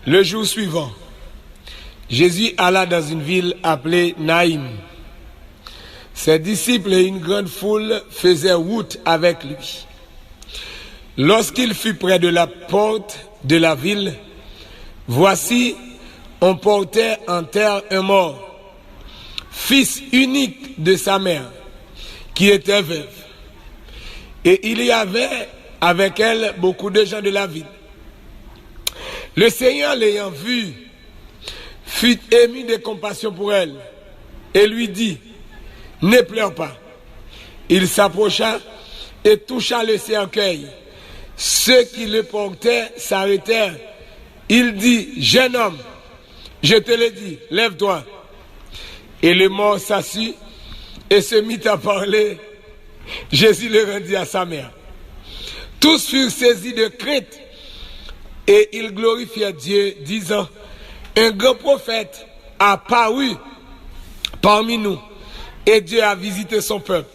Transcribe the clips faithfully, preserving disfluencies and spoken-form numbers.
Le jour suivant, Jésus alla dans une ville appelée Naïm. Ses disciples et une grande foule faisaient route avec lui. Lorsqu'il fut près de la porte de la ville, voici, on portait en terre un mort, fils unique de sa mère, qui était veuve. Et il y avait avec elle beaucoup de gens de la ville. Le Seigneur, l'ayant vue, fut ému de compassion pour elle et lui dit, ne pleure pas. Il s'approcha et toucha le cercueil. Ceux qui le portaient s'arrêtèrent. Il dit, jeune homme, je te le dis, lève-toi. Et le mort s'assit et se mit à parler. Jésus le rendit à sa mère. Tous furent saisis de crainte et ils glorifièrent Dieu, disant, un grand prophète a paru parmi nous et Dieu a visité son peuple.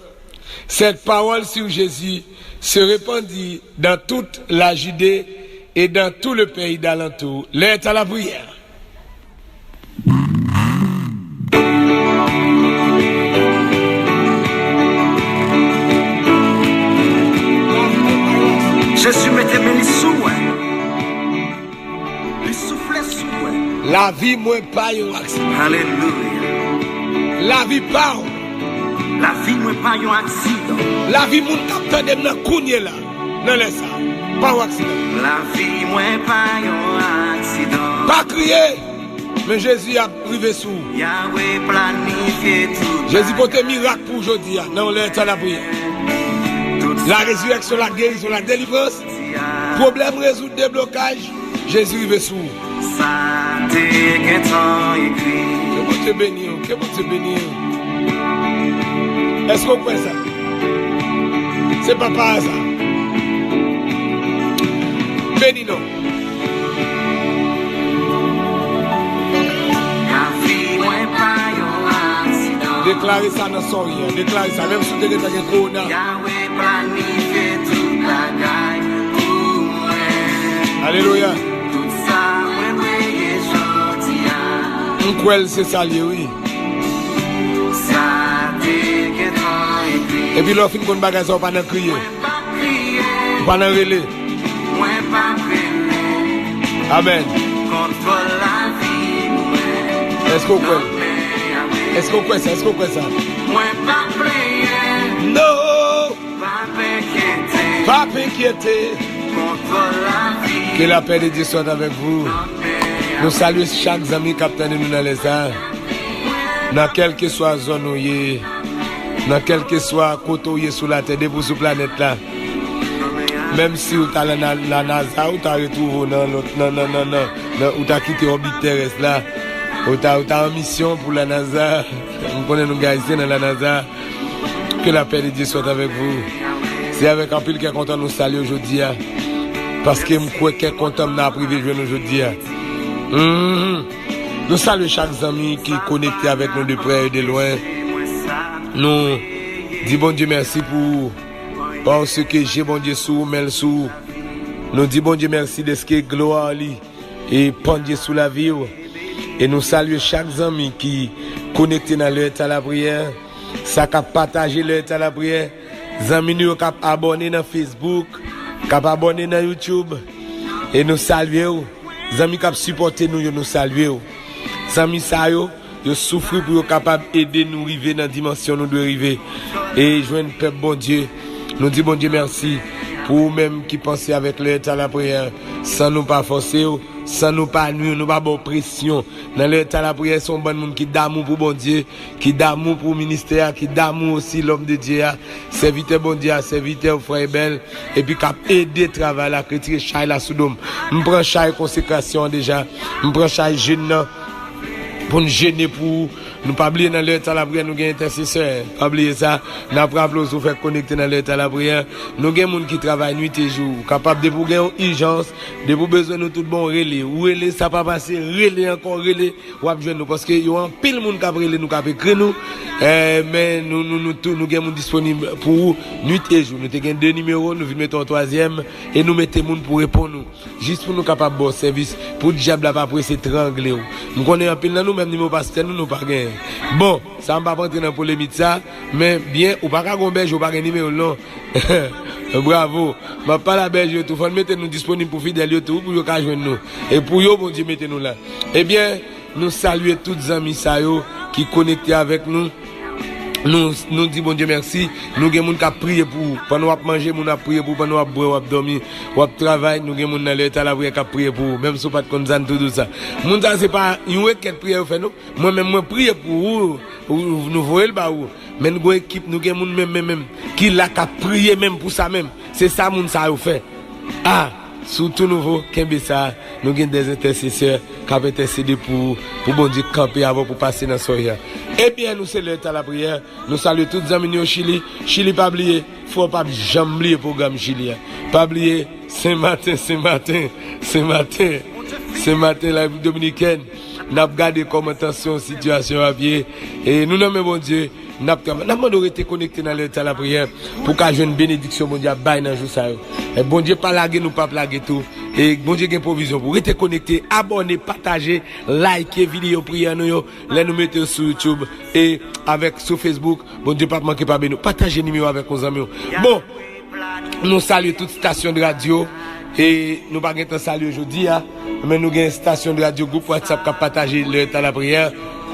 Cette parole sur Jésus se répandit dans toute la Judée et dans tout le pays d'alentour. Lè a la priyè. Jezi mete men li sou mwen. Li soufle sou mwen. Lavi mwen pa yon aksidan. Alelouya. Lavi pa w. Lavi mwen pa yon aksidan. Lavi moun k ap tande m nan kounye la, nan lè sa, pa yon aksidan. Lavi mwen pa yon aksidan. Pa kriye. Men Jezi ap rive sou ou. Yahweh planifye tout. Jezi pote mirak pou w jodi a, nan yon lè tan lapriyè. La résurrection, la guérison, la délivrance. Pwoblèm rezoud, deblokaj, Jezi rive sou ou. Sa te gentan ekri. Ke Bondye beni w, ke Bondye beni w. Èske w kwè sa? Se pa pa aza. Beni non. Lavi mwen pa yon aksidan. Deklare sa nan sa w ye a. Deklare sa. Menm si w te gentan gen kowona. Yahweh planifye tout bagay pou mwen. Alelouya. Tout sa mwen dwe ye jodi a. M kwè l se sa l ye, wi. Sa te gentan ekri. Epi lè w fin konn bagay sa, w pa nan kriye. Ou pa nan rele. Mwen p ap rele. Amèn. Kontwòl lavi mwen. Èske w kwè l? Èske w kwè sa? Èske w kwè sa? Mwen p ap plenyen. Non. Pa p enkyete. Pa p enkyete. Kontwòl lavi. Que la paix de Dieu soit avec vous. Nou salye chak zanmi k ap tande nou nan lè sa a. Nan kèlkeswa zòn ou ye, nan kèlkeswa kote ou ye sou latè, depi w sou planèt la. Menm si w ta la, la, la NASA, ou ta retwouve w nan lòt, nan, nan, nan, nan, nan, ou ta kite òbit terès la. Ou ta, ou ta an misyon pou la NASA. M konnen nou gen Ayisyen nan la NASA. Que la paix de Dieu soit avec vous. Se avèk anpil kè kontan nou salye w jodi a. Paske m kwè kè kontan m nan ap rive jwenn nou jodi a. Mhm. Nou salye chak zanmi ki konekte avèk nou de prè e de lwen. Nou di Bondye mèsi pou ou, paske je Bondye sou ou, men l sou ou. Nou di Bondye mèsi dèske glwa li e pandye sou lavi w. E nou salye chak zanmi ki konekte nan lè ta lapriyè, sa k ap pataje lè ta lapriyè, zanmi nou yo k ap abòne nan Facebook, k ap abòne nan YouTube. E nou salye w. Zanmi k ap sipòte nou yo, nou salye w. Zanmi sa yo, yo soufri pou yo kapab ede nou rive nan dimansyon nou dwe rive e jwenn pèp Bondye. Nou di Bondye mèsi pou ou menm ki panse avèk lè ta lapriyè, san nou pa fòse w, san nou pa nwi w, nou pa ba w presyon. Nan lè ta lapriyè, se yon bann moun ki damou pou Bondye, ki damou pou ministè a, ki damou osi lòm de Dye a, sèvitè Bondye a, sèvitè w, frè Ebèl, epi k ap ede travay la, k retire chay la sou do m. M pran chay konsekrasyon an deja. M pran chay jèn nan. pou n jene pou ou. Nou pa bliye nan lè ta lapriyè, nou gen entèsesè. Pa bliye sa. N ap raple w, si w fèk konekte nan lè ta lapriyè, nou gen moun ki travay nwit e jou. Ou kapab, depi w gen yon ijans, depi w bezwen nou tout bon, rele. Ou rele, sa pa pase, rele ankò, rele, w ap jwenn nou. Paske yo anpil moun k ap rele nou, k ap ekri nou. Eh, men nou, nou, nou tou, nou gen moun disponib pou ou nwit e jou. Nou te gen de nimewo, nou vin mete yon twazyèm, e nou mete moun pou reponn ou. Jis pou nou kapab ba w sèvis, pou dyab la pa prese trangle w. M konnen anpil nan nou, menm nimewo pastè nou, nou pa genyen. Bon, sa m p ap antre nan polemik sa, men byen, ou pa ka gon bèje, ou pa gen nimewo l non. Bravo. M ap pale a bèje yo tou, fò n mete nou disponib pou fidèl yo tou, pou yo ka jwenn nou. E pou yo, Bondye mete nou la. Ebyen, nou salye tout zanmi sa yo ki konekte avèk nou. Nou, nou di Bondye mèsi. Nou gen moun k ap priye pou ou. Pandan w ap manje, moun ap priye pou ou. Pandan w ap bwè, w ap dòmi, w ap travay, nou gen moun nan lè ta lapriyè k ap priye pou ou. Menm si w pa t konn sa, n tou di w sa. Moun sa, se pa yon rekèt priyè yo fè, non. Mwen menm, mwen priye pou ou, ou, nou voye l ba ou. Men n gon ekip, nou gen moun menm, menm, menm, ki la k ap priye menm pou sa menm. Se sa moun sa yo fè. A, si w tou nouvo, kenbe sa, nou gen de entèsesè k ap entèsede pou ou, pou Bondye kanpe avè w pou pase nan sa w ye a. Ebyen, nou se lè ta lapriyè, nou salye tout zanmi nou yo Chili. Chili, pa bliye, frè w p ap janm bliye pwogram Chili a. Pa bliye, se maten, se maten, se maten, se maten, Repiblik Dominikèn, n ap gade kòman tansyon sitiyasyon ap ye. E nou nan men Bondye, n ap travay. N ap mande w rete konekte nan lè ta lapriyè pou w ka jwenn benediksyon Bondye ap bay nan jou sa yo. E Bondye pa lage nou, p ap lage tou. E Bondye gen pwovizyon pou w. Rete konekte, abòne, pataje, like videyo priyè nou yo. Lè nou mete yo sou YouTube e avèk sou Facebook, Bondye p ap manke pa beni w. Pataje nimewo avèk yon zanmi w. Bon, nou salye tout stasyon de radyo. E nou pa gen tan salye jodi a, men nou gen stasyon de radyo, gwoup WhatsApp k ap pataje lè ta lapriyè.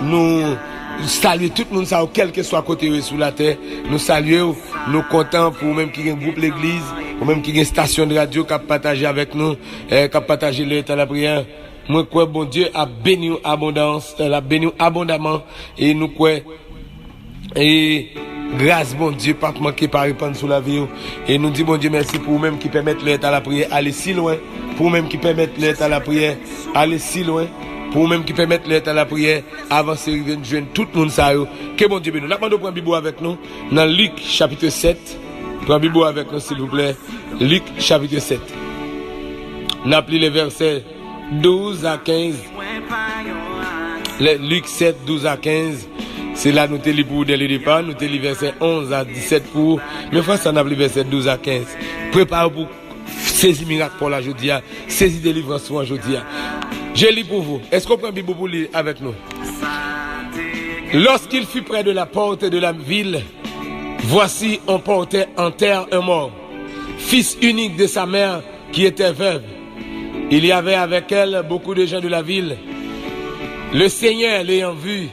Nou salye tout moun sa yo, kèlkeswa kote yo ye sou latè. Nou salye w. Nou kontan pou ou menm ki gen gwoup legliz, ou menm ki gen stasyon de radyo k ap pataje avèk nou, eh, k ap pataje lè ta lapriyè. Mwen kwè Bondye ap beni w abondans, l ap beni w abondaman, e nou kwè, e gras Bondye p ap manke pa repann sou lavi w. E nou di Bondye mèsi pou ou menm ki pèmèt lè ta lapriyè ale si lwen, pou ou menm ki pèmèt lè ta lapriyè ale si lwen, pou ou menm ki pèmèt lè ta lapriyè avanse rive jwenn tout moun sa yo. Ke Bondye beni w. N ap mande w pran Bib ou avèk nou nan Lik chapit sèt. Pran Bib ou avèk nou, silvouplè. Lik chapit sèt. N ap li le vèsè douz a kenz. Le, Lik sèt, douz a kenz. Se la nou te li pou ou dè le depa. Nou te li vèsè onz a disèt pou ou. Men fwa sa, n ap li vèsè douz a kenz. Prepare w pou sezi mirak pa w la jodi a. Sezi delivrans ou an jodi a. Je lis pour vous. Èske w pran Bib ou pou li avèk nou? Lorsqu'il fut près de la porte de la ville, voici, on portait en terre un mort, fils unique de sa mère qui était veuve. Il y avait avec elle beaucoup de gens de la ville. Le Seigneur, l'ayant vue,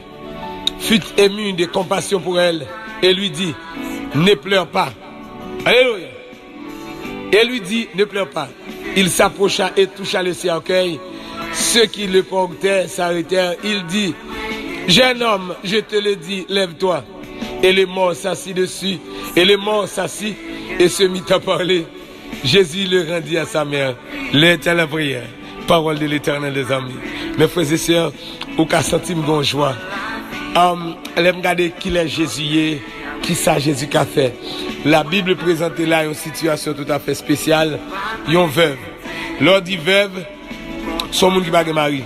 fut ému de compassion pour elle et lui dit, ne pleure pas. Alléluia. Et lui dit, ne pleure pas. Il s'approcha et toucha le cercueil. Ceux qui le portaient s'arrêtèrent. Il dit, jeune homme, je te le dis, lève-toi. Et le mort s'assit dessus. Et le mort s'assit et se mit à parler. Jésus le rendit à sa mère. Lè ta lapriyè. Pawòl de Letènèl, mezanmi. Mes frères et sœurs, ou ka santi m gon jwa. Um, lè m gade kilè Jezi ye, kisa Jezi ka fè. Labib prezante la yon sitiyasyon toutafè espesyal, yon vèv. Lè w di vèv, se yon moun ki pa gen mari.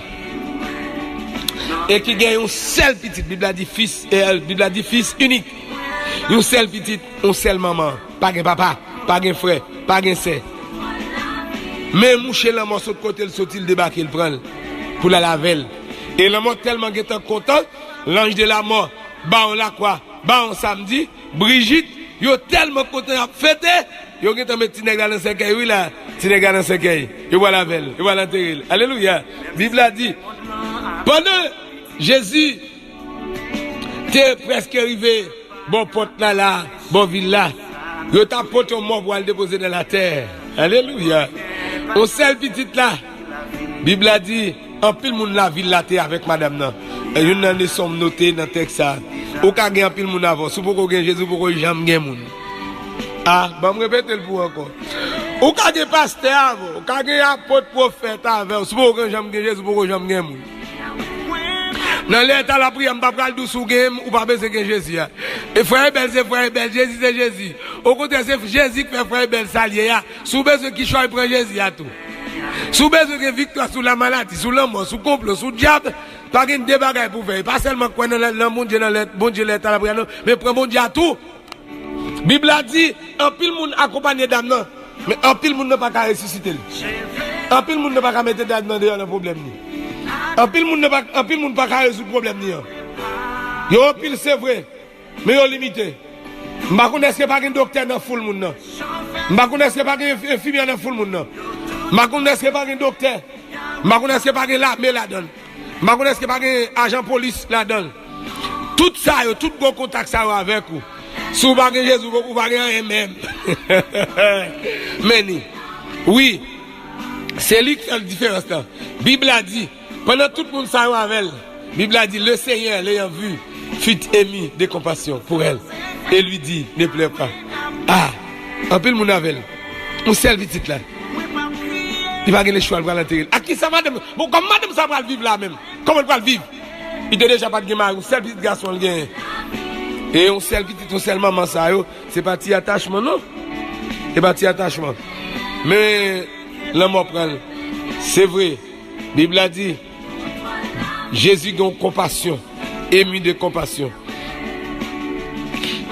E ki gen yon sèl pitit, Bib la di fis, e, Bib la di fis inik. Yon sèl pitit, yon sèl manman. Pa gen papa, pa gen frè, pa gen sè. Men mouche lanmò sot kote l soti, l debake, l pran l pou l al avè l. E lanmò tèlman gentan kontan, lanj de lamò ba yon lakwa, ba yon samdi, Brijit, yo tèlman kontan y ap fete, yo gentan met ti nèg la nan sèkèy, wi la, ti nèg la nan sèkèy. Yo pral avè l, yo pral antere l. Alelouya! Bib la di, pandan Jezi te prèske rive bò pòt la la, bò vil la, yo t ap pote yon mò pou al depoze nan latè. Alelouya! Yon sèl pitit la, Bib la di, anpil moun lavil la te avèk madanm nan. E youn nan leson m note nan tèks sa a. Ou ka gen anpil moun avè w. Si w poko gen Jezi, ou poko janm gen moun. A, ban m repete l pou ou ankò. Ou ka gen pastè avè w, ou ka gen apot, pwofèt avè w. Si w poko janm gen Jezi, ou poko janm gen moun. Nan lè ta lapriyè, m pa pral di w si w genyen m, ou pa bezwen gen Jezi a. E frè Ebèl se frè Ebèl, Jezi se Jezi. Okontrè, se Jezi k fè frè Ebèl sa l ye a. Si w bezwen kichòy, pran Jezi a tou. Si w bezwen gen viktwa sou lamaladi, sou lanmò, sou konplo, sou dyab, pa gen de bagay pou w fè. E pa sèlman kwè nan, nan Bondye, nan lè, Bondye lè ta lapriyè non, men pran Bondye a tou. Bib la di, anpil moun akonpanye dam nan, men anpil moun nan pa ka resisite l. Anpil moun nan pa ka mete dam nan deyò nan pwoblèm li. Anpil moun nan pa, anpil moun pa ka rezoud pwoblèm li an. Yo anpil, se vre, men yo limite. M pa konn èske pa gen doktè nan foul moun nan. M pa konn èske pa gen enf-, enfimyè nan foul moun nan. M pa konn èske pa gen doktè. M pa konn èske pa gen lame ladan l. M pa konn èske pa gen ajan polis ladan l. Tout sa yo, tout gwo kontak sa yo avèk ou. Si w pa gen Jezi, ou pa gen anyen menm. Men ni. Wi. Se li k fè diferans lan. Bib la di, pandan tout moun sa yo avè l, Bib la di, le Seigneur, l'ayant vu, fut ému de compassion pour elle, et lui dit, ne pleure pas. Ah, anpil moun avè l. Yon sèl pitit la. Li pa gen lechwa, l pral antere l. Ak kisa madanm, bon, kòman madanm sa pral viv la menm? Kòman l pral viv? Li te deja pa t gen mari, yon sèl pitit gason l genyen. E yon sèl pitit, yon sèl manman sa yo, se pa ti atachman non. Se pa ti atachman. Men lanmò pran l. Se vre. Bib la di, Jezi gen yon konpasyon, ému de compassion.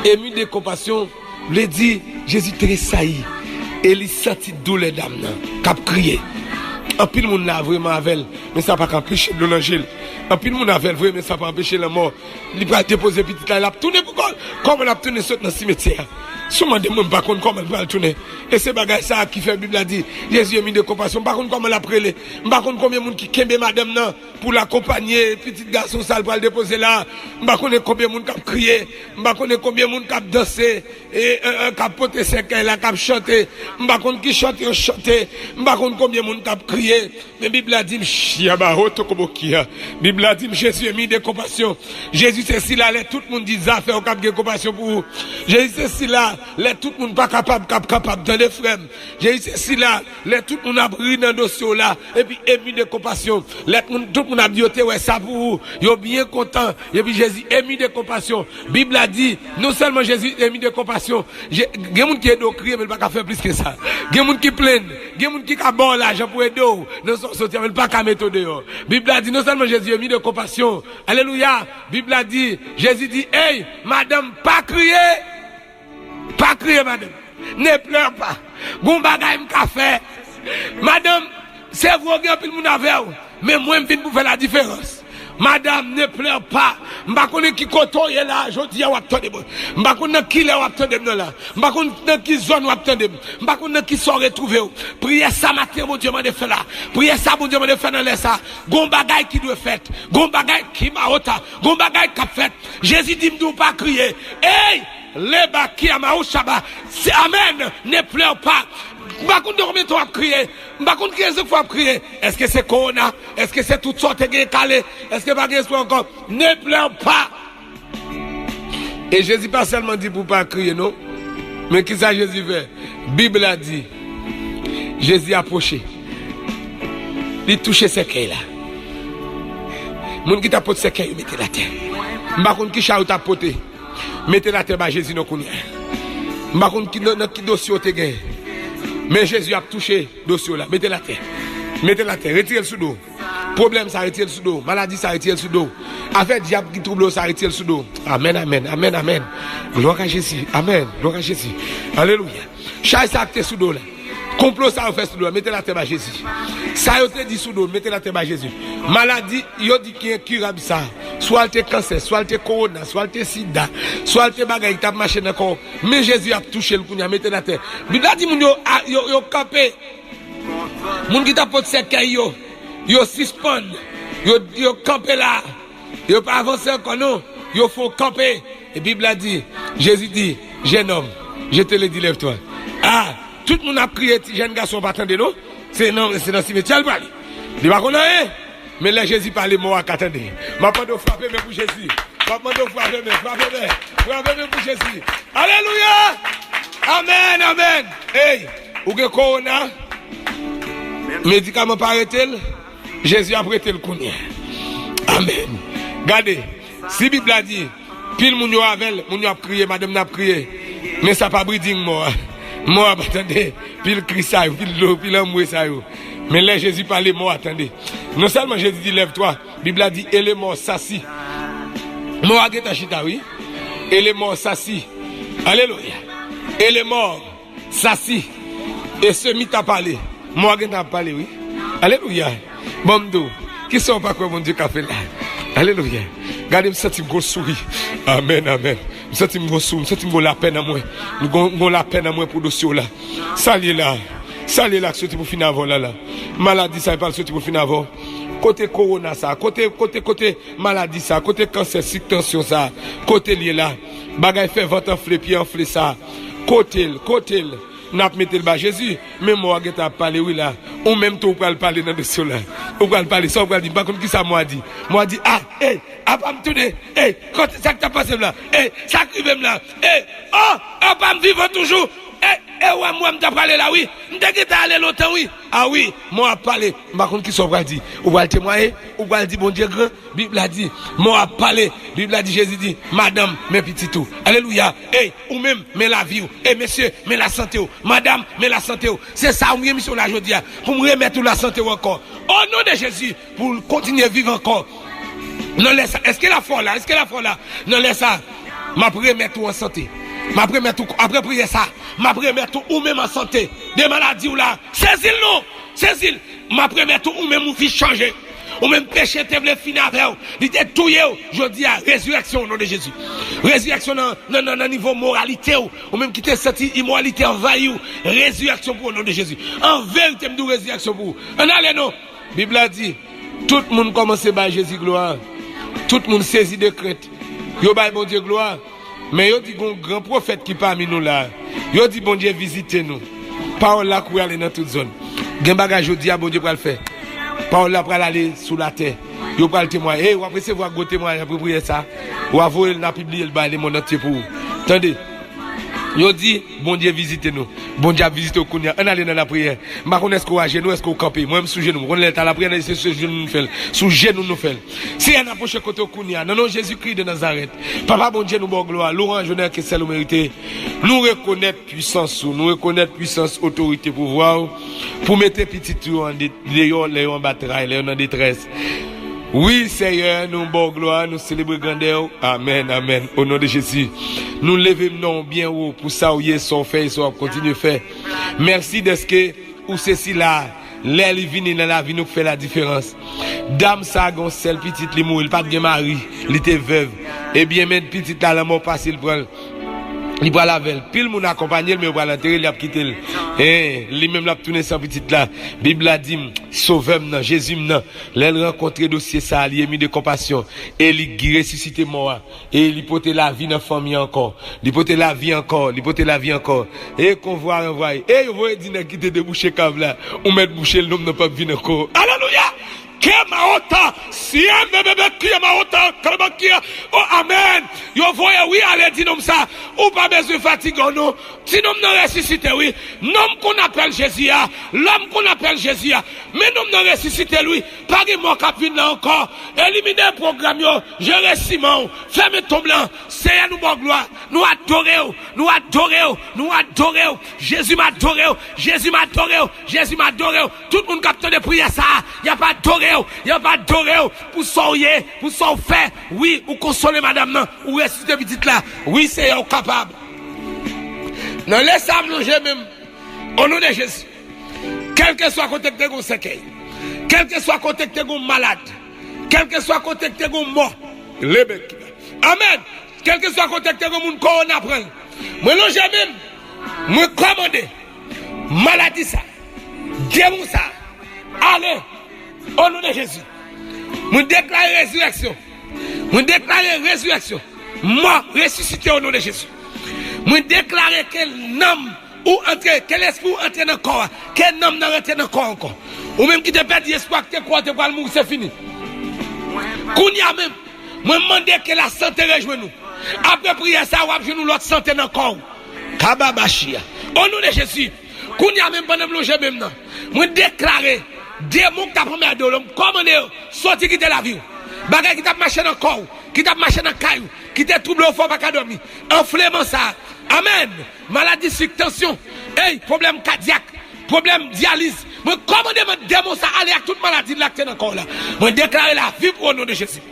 Ému de compassion vle di Jezi tresayi e li santi doulè dam nan k ap kriye. Anpil moun la vreman avè l, men sa pa ka anpeche dlo nan je l. Anpil moun avè l vre, men sa pa anpeche lanmò. Li pral depoze pitit la, l ap tounen pou kò l. Kòman l ap tounen sot nan simetyè a? Si w mande mwen, m pa konn kòman l pral tounen. E se bagay sa a ki fè Bib la di, Jezi ému de compassion. M pa konn kòman l ap rele. M pa konn konbyen moun ki kenbe madanm nan pou l akonpanye pitit gason sa l pral depoze la. M pa konnen konbyen moun k ap kriye. M pa konnen konbyen moun k ap danse, e, e, e, k ap pote sèkèy la, k ap chante. M pa konn ki chante yo chante. M pa konn konbyen moun k ap kriye. Men Bib la di m, Shiabaho Tokobokia. Bib la di m, Jezi ému de compassion. Jezi se sila lè tout moun di zafè w k ap gen konpasyon pou ou. Jezi se sila lè tout moun pa kapab k ap kapab. Tande frè m. Jezi se sila lè tout moun ap ri nan dosye w la, epi ému de compassion. Lè moun, tout moun ap di yo te wè sa pou ou, yo byen kontan, epi Jezi ému de compassion. Bib la di, non sèlman Jezi ému de compassion, Je-, gen moun ki ede w kriye, men l pa ka fè plis ke sa. Gen moun ki plenn, gen moun ki ka ba w lajan pou ede w nan sa w soti an, men l pa ka mete w deyò. Bib la di, non sèlman Jezi ému de compassion, alelouya, Bib la di, Jezi di, ey, madanm, pa kriye, pa kriye, madanm, ne pleure pas, gon bagay m ka fè, madanm, se vre w gen anpil moun avè w, men mwen m vin pou fè la diferans. Madanm, ne pleure pas. M pa konnen ki kote w ye la, jodi a w ap tande mwen. M pa konn nan ki lè w ap tande m nan la. M pa konn nan ki zòn w ap tande m. M pa konn nan ki sa w retwouve w. Priyè sa maten Bondye mande fè la. Priyè sa Bondye mande fè nan lè sa. Gon bagay ki dwe fèt. Gon bagay ki maota. Gon bagay k ap fèt. Jezi di m di w pa kriye. Ey! Leba ki ama ou shaba. Se amèn. Ne pleure pas. M pa konn de konbyen tan w ap kriye. M pa konn ki rezon k fè w ap kriye. Èske se kowona? Èske se tout sa w te gen kale? Èske pa gen espwa ankò? Ne pleure pas. E Jezi pa sèlman di pou w pa kriye, non. Men kisa Jezi fè? Bib la di, Jezi apwoche. Li touche sèkèy la. Moun ki t ap pote sèkèy yo mete l atè. M pa konn ki cha yo t ap pote. Mete l atè ba Jezi non kounye a. M pa konn ki, nan, nan ki dosye w te gen. Men Jezi ap touche dosye w la. Mete l atè. Mete l atè. Retire l sou do w. Pwoblèm sa, retire l sou do w. Maladi sa, retire l sou do w. Afè dyab ki twouble w sa, retire l sou do w. Amèn, amèn, amèn, amèn. Glwa a Jezi. Amèn. Glwa a Jezi. Alelouya. Chay sa k te sou do w la. Konplo sa yo fè sou do w la. Mete l atè ba Jezi. Sa yo te di sou do w, mete l atè ba Jezi. Maladi, yo di ki enkirab sa. Swa l te kansè, swa l te kowona, swa l te sida, swa l te bagay ki t ap mache nan kò w. Men Jezi ap touche l kounye a, mete l atè. Bib la di moun yo, a, yo, yo kanpe. Moun ki t ap pot sèkèy yo, yo sispann. Yo, yo kanpe la. Yo pa avanse ankò non. Yo fè w kanpe. E Bib la di, Jezi di, jeune homme, je te le dis, lève-toi. A, tout moun ap kriye, ti jèn gason pa tande non. Se nan, se nan simetyè l prale. Li pa konn anyen. Men lè Jezi pale, mò a ka tande. M ap mande w frape men pou Jezi. M ap mande w frape men, frape men, frape men pou Jezi. Alelouya! Amèn, amèn. Ey, ou gen kowona? Medikaman pa rete l. Jezi ap rete l kounye a. Amèn. Gade, si Bib la di, pil moun yo avè l, moun yo ap kriye, madanm nan ap kriye. Men sa pa breeding mò a. Mò a pa tande pil kri sa yo, pil dlo, pil anmwe sa yo. Men lè Jezi pale, mò a tande. Non sèlman Jezi di, lève-toi, Bib la di, et le mort s'assit. Mò a gentan chita, wi. Et le mort s'assit. Alelouya. Et le mort s'assit et se mit à parler. Mò a gentan ap pale, wi. Alelouya. Bon, m di w, kisa w pa kwè Bondye ka fè la? Alelouya. Gade, m santi m gon souri. Amèn, amèn. M santi m gon souri, m santi m gon lapè nan mwen. M gon, m gon lapè nan mwen pou dosye w la. Sa l ye la? Sa l ye la k soti pou fin avè w la la? Maladi sa, e pa l soti pou fin avè w? Kote kowona sa? Kote, kote, kote maladi sa? Kote kansè, sik tansyon sa? Kote l ye la? Bagay fè vant anfle, pye anfle sa? Kote l? Kote l? N ap mete l ba Jezi. Men mò a gentan ap pale, wi, la. Ou menm tou, ou pral pale nan dosye w la. Ou pral pale. Sa ou pral di? M pa konn kisa mò a di. Mò a di, a, ey, apa m tounen? Ey, kote, sa k t ap pase m la? Ey, sa k rive m la? Ey, o, apa m vivan toujou? Ey, e, wè m, wè m t ap prale la, wi. M te gentan ale lontan, wi. A wi, mò a ap pale. M pa konn kisa ou pral di. Ou pral temwaye? Ou pral di Bondye gran? Bib la di, mò ap pale. Bib la di, Jezi di, madanm, men pitit ou. Alelouya. Ey, ou menm, men lavi w. Ey, mesye, men lasante w. Madanm, men lasante w. Se sa, ou gen misyon la jodi a. Pou m remèt ou lasante w ankò. O non de Jezi, pou l kontinye viv ankò. Nan lè sa, èske lafwa w la? Èske lafwa w la? Nan lè sa, m ap remèt ou an sante. M ap remèt ou, apre priyè sa, m ap remèt ou, ou menm an sante. De maladi w la, sezi l non! Sezi l! M ap remèt ou, ou menm ou fin chanje. Ou menm peche te vle fin avè w. Li te touye w. Jodi a, rezirèksyon o non de Jezi. Rezirèksyon nan, nan, nan, nan nivo moralite w. Ou menm ki te santi imoralite anvayi w. Rezirèksyon pou o non de Jezi. An verite, m di w rezirèksyon pou ou. Ann ale non. Bib la di, tout moun kòmanse bay Jezi glwa. Tout moun sezi de krent. Yo bay Bondye glwa. Men yo di gon gran pwofèt ki pami nou la. Yo di Bondye vizite nou. Pawòl la kouri ale nan tout zòn. Gen bagay jodi a Bondye pral fè. Pawòl la pral ale sou latè. Yo pral temwaye. Ey, w ap resevwa gwo temwayaj apre priyè sa. W a voye l, n a pibliye l bay lemonn antye pou ou. Tande. Yo di, Bondye vizite nou. Bondye ap vizite w kounye a. Ann ale nan lapriyè. M pa konn èske w ajenou, èske w kanpe. Mwen, m sou jenou. M konn lè l ta lapriyè, se sou jenou nou fè l. Sou jenou nou fè l. Seyè, n apwoche kote w kounye a. Nan non Jezikri de Nazarèt. Papa Bondye, nou ba w glwa, lwanj, onè ke sèl ou merite. Nou rekonèt pwisans ou. Nou rekonèt pwisans, otorite, pouvwa w. Pou mete pitit ou an de-, deyò, lè yo anba tray, lè yo nan detrès. Wi, Seyè, nou ba w glwa, nou selebre grandè w. Amèn, amèn. O non de Jezi. Nou leve non w byen wo pou sa w ye, sa w fè e sa w ap kontinye fè. Mèsi dèske ou se sila, lè li vini nan lavi nou, k fè ladiferans. Dam sa a gen yon sèl pitit, li mouri, li pa t gen mari, li te vèv. Ebyen, men pitit la, lanmò pase, li pran l. Li pral avè l. Pil moun akonpanye l, men yo pral antere l, y ap kite l. Hein, li menm l ap tounen san pitit la. Bib la di m, Sovè m nan, Jezi m nan, lè l rankontre dosye sa a, li emi de konpasyon e li gi-, resisite mò a. E li pote lavi nan fanmi an ankò. Li pote lavi ankò. Li pote lavi ankò. E konvwa ranvwaye. E yo voye di nèg ki te debouche kav la, ou mèt bouche l, nonm nan p ap vin ankò. Alelouya! Ke maota, sien bebebe, ke maota, kalabakia. O, amèn. Yo voye wi ale di nonm sa. Ou pa bezwen fatige w non. Ti nonm nan resisite wi. Nonm konn apèl Jezi a. Lòm konn apèl Jezi a. Men nonm nan resisite l wi. Pa gen mò k ap vin la ankò. Elimine pwogram yo. Jere siman w. Fèmen tonm lan. Seyè, nou ba w glwa. Nou adore w. Nou adore w. Nou adore w. Jezi, m adore w. Jezi, m adore w. Jezi, m adore w. Tout moun k ap tande priyè sa a, y ap adore w. Y ap adore w pou sa w ye, pou sa w fè. Wi, ou konsole madanm nan. Ou resisite pitit la. Wi, Seyè, ou kapab. Nan lè sa a, m lonje men m. O non de Jezi. Kèlkeswa kote k te gen yon sèkèy, kèlkeswa kote k te gen yon malad, kèlkeswa kote k te gen yon mò, lebek. Amèn. Kèlkeswa kote k te gen yon moun kowona pran l, mwen lonje men m, mwen kòmande maladi sa, demon sa, ale, o non de Jezi. Mwen deklare rezirèksyon. Mwen deklare rezirèksyon. Mò resisite o non de Jezi. Mwen deklare ke nanm ou antre, ke lespri ou antre nan kò a, ke nanm nan rantre nan kò a ankò. Ou menm ki te pèdi espwa, ki te kwè w te pral mouri, se fini. Kounye a menm, mwen mande ke lasante rejwenn ou. Apre priyè sa, w ap jwenn yon lòt sante nan kò w. Kababachia. O non de Jezi, kounye a menm pandan m lonje men m nan, mwen deklare demon k t ap anmède w, m kòmande yo soti kite lavi w. Bagay ki t ap mache nan kò w, ki t ap mache nan kay ou, ki te twouble w fè w pa ka dòmi. Anfleman sa a. Amèn. Maladi sik, tansyon, ey, pwoblèm kadyak, pwoblèm dyaliz. Mwen kòmande men demon sa ale ak tout maladi la ki te nan kò w la. Mwen deklare lavi pou ou o non de Jezi.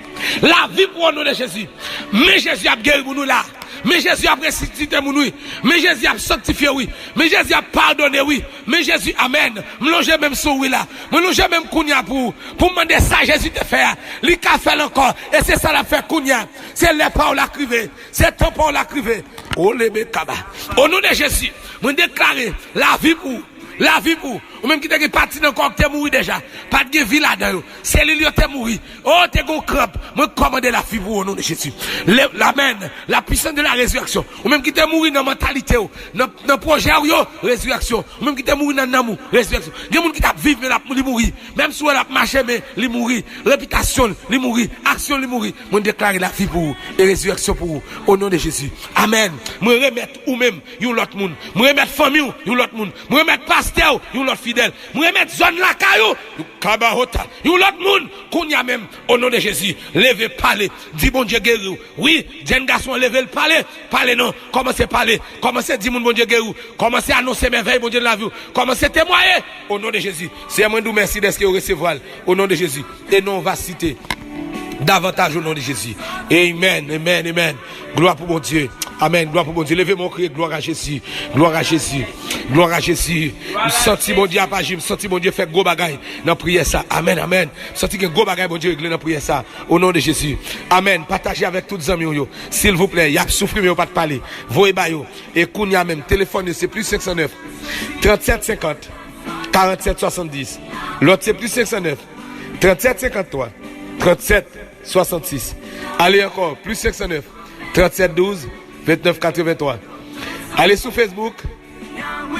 Lavi pou ou o non de Jezi. Men Jezi ap geri moun ou la. Men Jezi ap resisite moun wi. Men Jezi ap sanktifye wi. Men Jezi ap padone wi. Men Jezi, amèn. M lonje men m sou ou wi la. Mwen lonje men m kounye a pou ou. Pou m mande sa Jezi te fè a. Li ka fè l ankò. E se sa l ap fè kounye a. Se lè pa w la k rive. Se tan pa w la k rive. O lebe kaba. O non de Jezi, mwen deklare lavi pou ou. Lavi pou ou. Ou menm ki te gen pati nan kò w ki te mouri deja. Pa t gen vi ladan yo. Selil yo te mouri. O, te gen yon kranp. Mwen kòmande lavi pou ou o non de Jezi. Le, lamèn. La puissance de la résurrection. Ou menm ki te mouri nan mantalite w, nan, nan pwojè w yo, rezirèksyon. Ou menm ki te mouri nan nanm ou, rezirèksyon. Gen moun ki t ap viv, men l ap, li mouri. Menm si w wè l ap mache, men li mouri. Repitasyon l, li mouri. Aksyon l, li mouri. Mwen deklare lavi pou ou e rezirèksyon pou ou. O non de Jezi. Amèn. Mwen remèt ou menm yon lòt moun. Mwen remèt fanmi w yon lòt moun. Mwen remèt pastè w yon lòt fidèl. Mwen remèt zòn lakay ou, kabahota, yon lòt moun. Kounye a menm, o non de Jezi, leve pale. Di Bondye geri w. Wi, jèn gason an leve l pale. Pale non. Kòmanse pale. Kòmanse di moun Bondye geri w. Kòmanse anonse mèvèy Bondye nan lavi w. Kòmanse temwaye. O non de Jezi. Seyè, mwen di w mèsi dèske yo resevwa l. O non de Jezi. E non w va site davantaj o non de Jezi. Amen, amen, amen. Glwa pou Bondye. Amèn. Glwa pou Bondye. Leve men w kriye, glwa a Jezi. Glwa a Jezi. Glwa a Jezi. M santi Bondye ap aji. M santi Bondye fè gwo bagay nan priyè sa. Amèn, amèn. M santi gen gwo bagay Bondye regle nan priyè sa. O non de Jezi. Amèn. Pataje avèk tout zanmi w yo. Silvouplè, y ap soufri, men yo pa t pale. Voye ba yo. E kounye a menm, telefòn yo se plis senk san nèf, trant sèt senkant, karant sèt swasanndis. Lòt se plis senk san nèf, trant sèt senkanntwa, trant sèt swasannsis. Ale ankò, plis senk san nèf, trant sèt douz, vennèf katrevenntwa. Ale sou Facebook,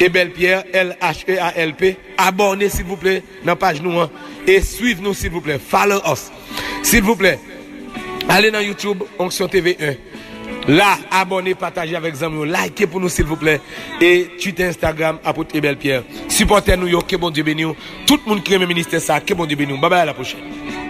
Ebel Pierre, L H E A L P. Abòne, silvouplè, nan paj nou an. E swiv nou, silvouplè. Follow us. Silvouplè, ale nan YouTube, Onksyon T V en. La, abòne, pataje avèk zanmi w, like pou nou, silvouplè. E Twitter, Instagram, Apot Ebel Pierre. Sipòtè nou yo, ke Bondye beni w. Tout moun ki renmen ministè sa, ke Bondye beni w. Babay, a la pwochèn.